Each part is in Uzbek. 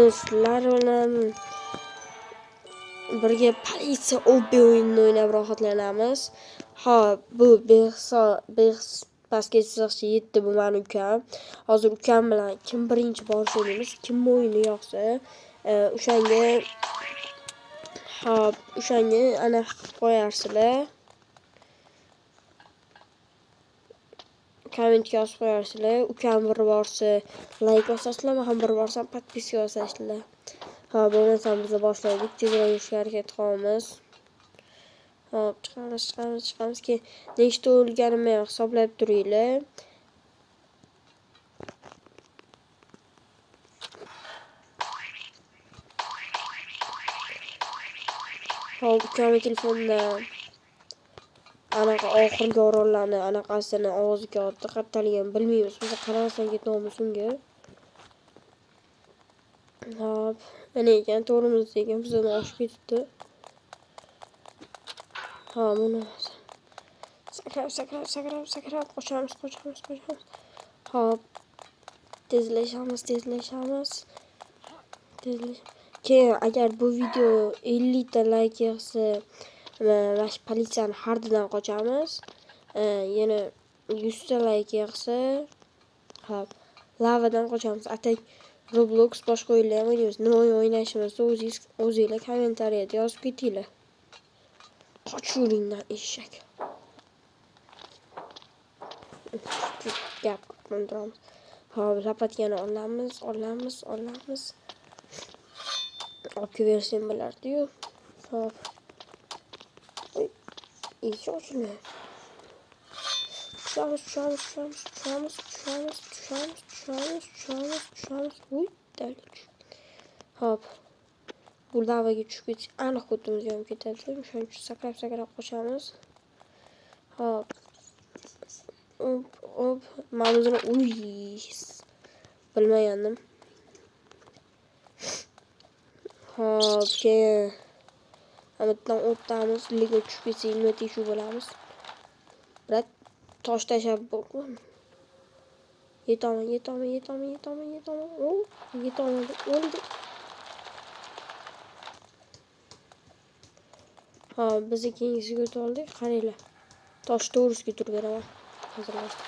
Bugun sizlar bilan birga politsiya obbi o'yinini o'ynab rohatlanamiz. Xo'p, bu pastki chiziqcha 7 bu meni ukam. Hozir ukam bilan kim birinchi borish o'ynaymiz, kim o'yini yoqsa, o'shanga xo'p, o'shanga anaqa qilib qo'yarsizlar. Kommentga yozib qo'yarsizlar. Ukam bir borsa like bosasizlar, men ham bir borsam podpiska bosasizlar. Ha, bo'lmasam biz boshlaylik. Tezroq yurishga harakat qilamiz. Hop, chiqamiz, chiqamiz, chiqamiz. Keyin nechta o'lganimni ham hisoblab turinglar. Hop, ukamni telefondan anaqa oxirgi orollarni anaqasini ovozi kelyapti. Qayerdaligini bilmaymiz. Biz qaramasdan ketyapmiz unga. Hop, ana ekan, to'g'rimizda ekan, bizdan oshib ketibdi. Ha, buni sakrab, sakrab, sakrab, sakrab qochamiz, qochamiz, qochamiz. Hop, tezlashamiz, tezlashamiz. Keyin agar bu video 50 ta like yig'sa, mana shu politsiyani hardidan qochamiz. Yana 100 ta like yig'sa, hop, lavadan qochamiz. Atak Roblox boshqa o'yinlar ham o'ynaymiz. Nima o'yin o'ynashimizni o'zinglar kommentariyada yozib ketinglar. Qochaveringlar eshak. Gap qilib turamiz. Hop, lapatkani olamiz, olamiz, olamiz. Olib kelaversam bo'lardi-yu. Hop. Eshik ochilmayapti. Tushamiz, tushamiz, tushamiz, tushamiz, tushamiz, tushamiz, tushamiz, tushamiz, tushamiz. Uy, dalik. Hop. Bu lavaga tushib ketsak, aniq ko'timiz yonib ketadi. O'shaning uchun sakrab, sakrab qochamiz. Hop. Hop, hop. Mana o'zini uy. Bilmagandim. Hop, keyin ana o'tamiz, lekin tushib ketsak nima teshuv bo'lamiz. Brat, tosh tashlab bo'ldim. Yetolmay, yetolmay, yetolmay, yetolmay, yetolmay. O, yetolmadi, o'ldi. Hop, biz keyingisiga o'ta oldik. Qaranglar. Tosh to'g'risiga turib beraman. Hazillashdim.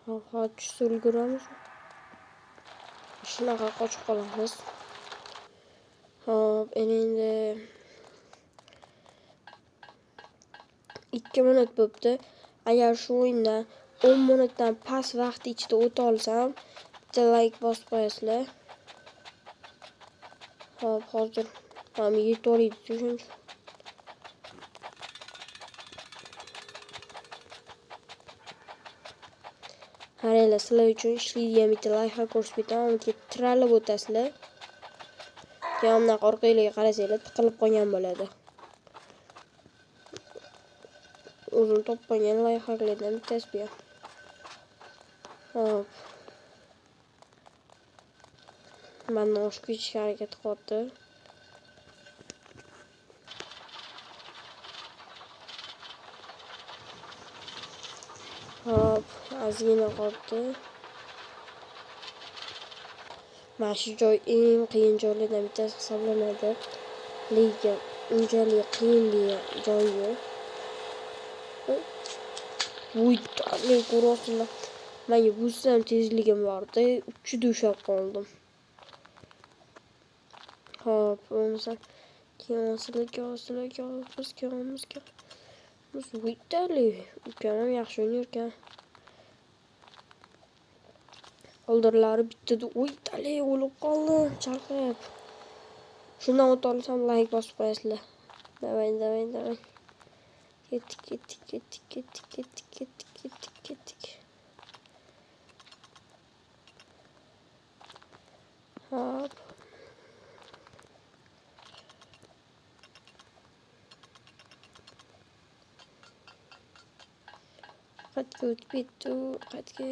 Hop, hop, tushsa ulguramiz. Shunaqa qochib qolamiz. Hop, endi 2 minut bo'pti. Agar shu o'yindan 10 minutdan past vaqt ichida o'ta olsam, bitta like bosib qo'yasizlar. Hop, hozir ham yetib oldik shuncha. Qaranglar, sizlar uchun ishlaydigan bitta loyiha ko'rsatib ketaman. Unga tiralib o'tasizlar. Keyin bunaqa orqanglarga qarasanglar, tiqilib qolgan bo'ladi. O'zim topgan loyihalardan bittasi bu ham. Hop. Mandan oshib ketishga harakat qilyapti. Hop, ozgina qolibdi. Mana shu joy eng qiyin joylardan bittasi hisoblanadi. Lekin unchalik qiyin degan joyi yo'q. Voy, ko'ryapsizlar. Menga busam tezligim bordi, uchida ushlab qoldim. Hop, bo'lmasa kelyapsizlar, kelyapsizlar, kelyapmiz, kelyapmiz, kelyapmiz. Voy, ukam ham yaxshi o'ynar ekan. Oldinlari bittada uy, tali o'lib qoldim, chalqib. Shundan o'ta olsam like bosib qo'yasizlar. Davay, davay, davay. Ketdik, ketdik, ketdik, ketdik, ketdik, ketdik, ketdik, ketdik. Hop. Qayerga o'tib ketdi u? Qayerga?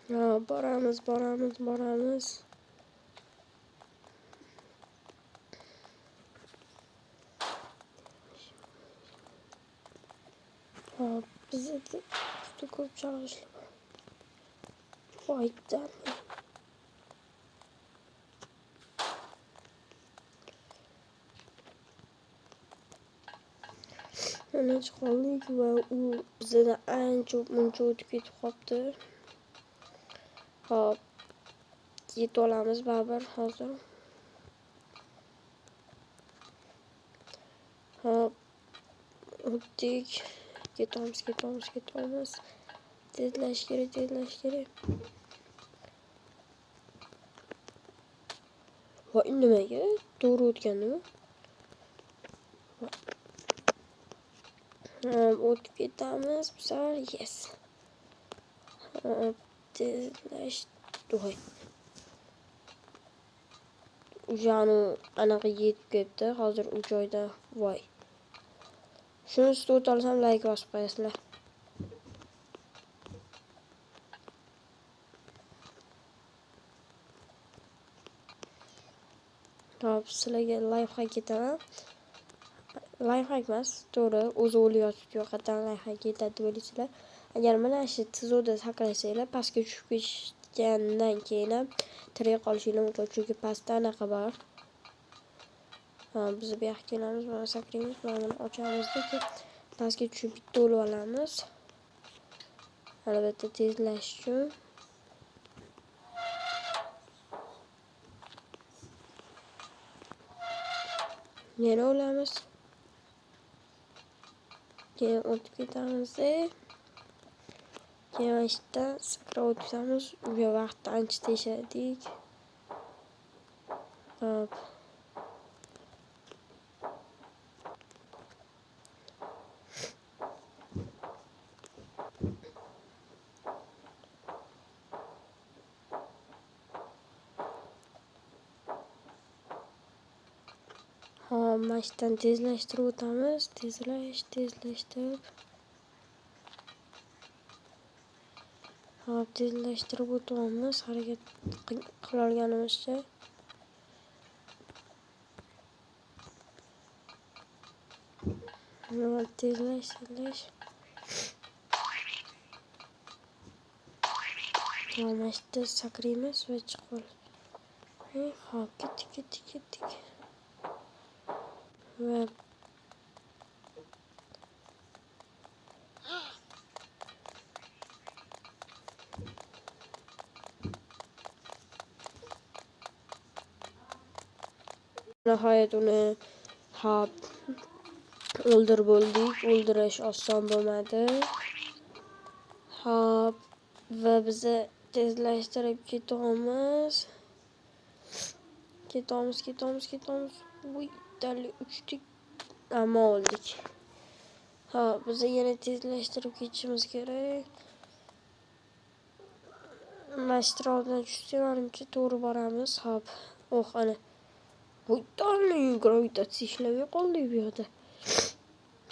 Hop, boramiz, boramiz, boramiz. Hop, bizda juda ko'p chalg'ishlar bor. Voydan. Mana chiqoldik va u bizdan ancha muncha o'tib ketib qolibdi. Hop, yetib olamiz baribir hozir. Hop, o'tdik. Ketamiz, ketamiz, ketamiz. Tezlash kerak, tezlash kerak. Voy, nimaga? To'g'ri o'tgandimi? Hop, o'tib ketamiz bu safar. Yes. Hop, tezlash. Voy. Ujani anaqa yetib ketdi. Hozir u joyda voy. Shuni ustida o'ta olsam like bosib qo'yasizlar. Hop, sizlarga lifehack aytaman. Lifehack emas, to'g'ri, o'zi o'lib yotibdi, yo'qotdan lifehack yetadi deb o'ylaysizlar. Agar mana shu tizuvda sakrasanglar, pastga tushib ketgandan keyin ham tirik qolishinglar mumkin, chunki pastda anaqa bor. Ha, biz bu yoqqa kelamiz, mana sakraymiz, mana buni ochamizda, keyin pastga tushib bitta o'lib olamiz. Albatta tezlashish uchun. Yana o'lamiz. Keyin o'tib ketamiz. Keyin mana shu yerdan sakrab o'tamiz. U vaqtni ancha teshadik. Hop. Hop, mana shu yerdan tezlashtirib o'tamiz. Tezlash, tezlashtirib. Hop, tezlashtirib o'tyapmiz, harakat qila olganimizcha. Hop, tezlash, tezlash. Hop, mana shu yerda sakraymiz va chiqib olamiz. Hop, ketdik, ketdik, ketdik. Va nihoyat uni hop o'ldirib bo'ldik. O'ldirish oson bo'lmadi. Hop, va bizni tezlashtirib ketamiz. Ketamiz, ketamiz, ketamiz. Voy, dali uchdik, ammo o'ldik. Hop, biz yana tezlashtirib ketishimiz kerak. Mana shu oldidan tushsak, manimcha to'g'ri boramiz. Hop, oh, ana. Voy, dali gravitatsiya ishlamay qoldi bu yerda.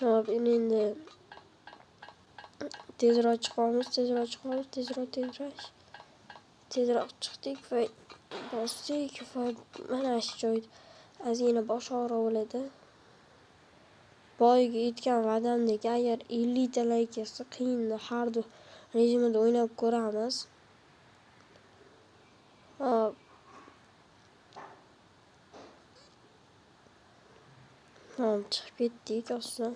Hop, endi tezroq chiqamiz, tezroq chiqamiz, tezroq, tezroq. Tezroq chiqdik va bosdik va mana shu joyda ozgina bosh og'rig'i bo'ladi. Boyagi aytgan va'damdek, agar 50 ta like kelsa, qiyin har rejimida o'ynab ko'ramiz. Hop. Hop, chiqib ketdik ostin.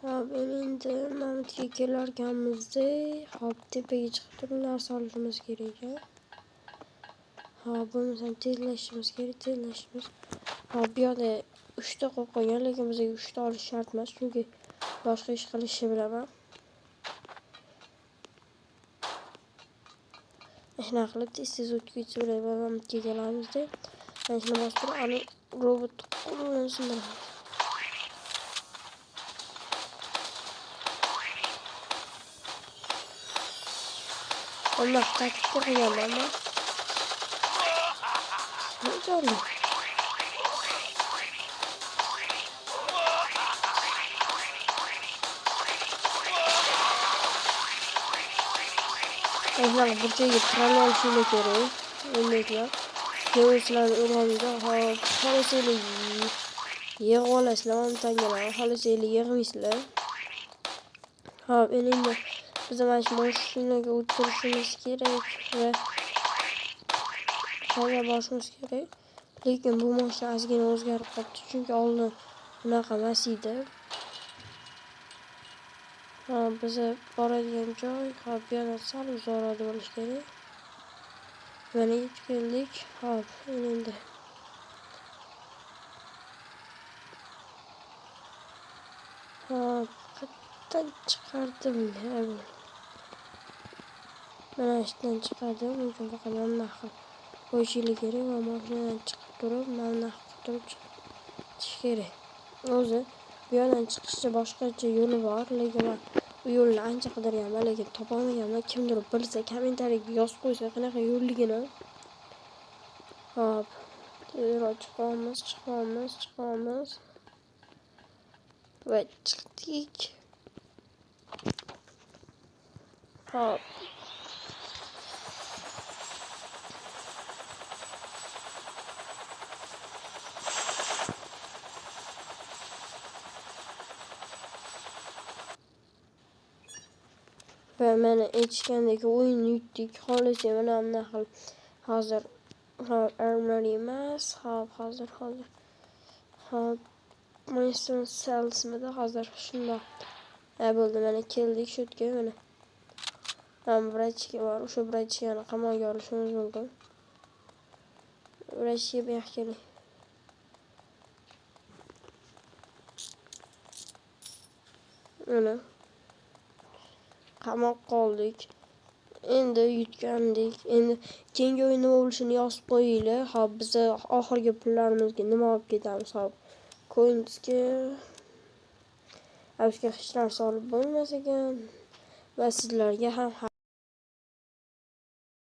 Hop, endi mana bu yerga kelarkanmiz-da, hop, tepaga chiqib turib narsa olishimiz kerak ekan. Hop, bo'lmasam tezlashimiz kerak, tezlashimiz. Hop, bu yoqda 3 ta qo'yib qo'ygan, lekin bizga 3 ta olish shart emas, chunki boshqa ish qilishni bilaman. Shunaqa qilib tez-tez o'tib ketsa bo'ladi. Mana bu yerga kelamizda, mana shuni bosib turib, ani robot qo'lini sindiramiz. Alloh taktika qilganman men. Ne jo'rli? Shunaqa burchagiga tiralib olishinglar kerak. Endi keyin sizlarni uyg'onmaydi. Hop, xohlasanglar yig'ib olasizlar, mana bu tangalarni, xohlasanglar yig'maysizlar. Hop, endi biz mana shu mashinaga o'tirishimiz kerak va haydab borishimiz kerak. Lekin bu mashina ozgina o'zgarib qolibdi, chunki oldin bunaqa emas edi. Hop, biz boradigan joy, hop, bu yerdan sal uzoqroqda bo'lishi kerak. Mana yetib keldik. Hop, endi hop, qayerdan chiqardim? Mana shu yerdan chiqardim. Mumkin faqat mana bunaqa qilib qo'yishinglar kerak va mashinadan chiqib turib, mana bunaqa qilib turib chiqish kerak. O'zi bu yoqdan chiqishda boshqacha yo'li bor, lekin men u yo'lni ancha qidirganman, lekin topolmaganman. Kimdir bilsa, kommentariyaga yozib qo'ysa qanaqa yo'lligini. Hop, tezroq chiqamiz, chiqamiz, chiqamiz. Va chiqdik. Hop. Va mana aytishgandek o'yinni yutdik. Xohlasak mana bunaqa qilib hozir hop, armory emas. Hop, hozir. Hop, Winston Salesmidi hozir shundoq. Ha, bo'ldi, mana keldik shu yerga, mana. Ham vrachka bor, o'sha vrachkani qamoqqa olishimiz mumkin. Vrachka bu yoqqa keling. Mana qamoqqa oldik. Endi yutgandik. Endi keyingi o'yin nima bo'lishini yozib qo'yinglar. Hop, biz oxirgi pullarimizga nima olib ketamiz? Hop, coinsga bizga hech narsa olib bo'lmas ekan. Va sizlarga ham